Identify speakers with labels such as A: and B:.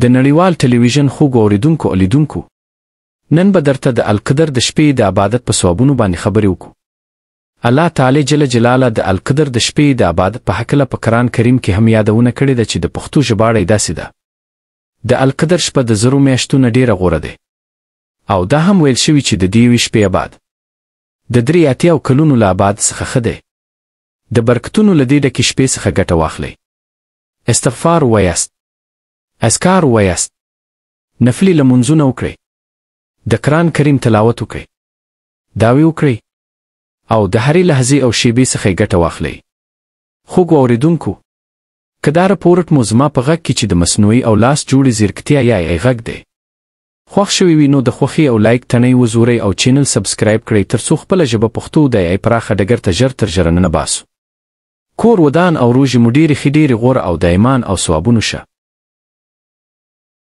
A: د نړیوال ټلویزیون خوږو اوریدونکو او لیدونکو! نن به درته د القدر د شپې د عبادت په ثوابونو باندې خبرې وکړو. الله تعالی جل جلاله د القدر د شپې د عبادت په هکله په قران کریم کې هم یادونه کړې ده چې د پښتو ژباړه یې داسې ده، د القدر شپه د زرو میاشتو نه ډیره غوره دی. او دا هم ویل شوي چې د دې یوې شپې عباد د درې اتیاو کلونو له عباد څخه ښه دی. د برکتونو له دې ډکې شپې څخه ګټه واخلئ. استغفار ووایاست. اذکار ووایاست. نفلي لمونځونه وکړئ. د قران کریم تلاوت وکړئ. دعوې وکړئ او د هرې لحظې او شیبې څخه یې ګټه واخلئ. خوږو اورېدونکو! که دا رپورټ مو زما په غږ کې چې د مصنوعي او لاس جوړې ځیرکتیا یا ای غږ دی، خوښ شوی وي نو د خوښې او لایک تڼۍ وزورئ او چینل سبسکرایب کړئ ترڅو خپله ژبه پښتو د ای پراخه ډګر ته ژر تر ژره ننه باسو. کور ودان او روژې مو ډېرې ښې ډېرې غوره او د ایمان او ثوابونو شه.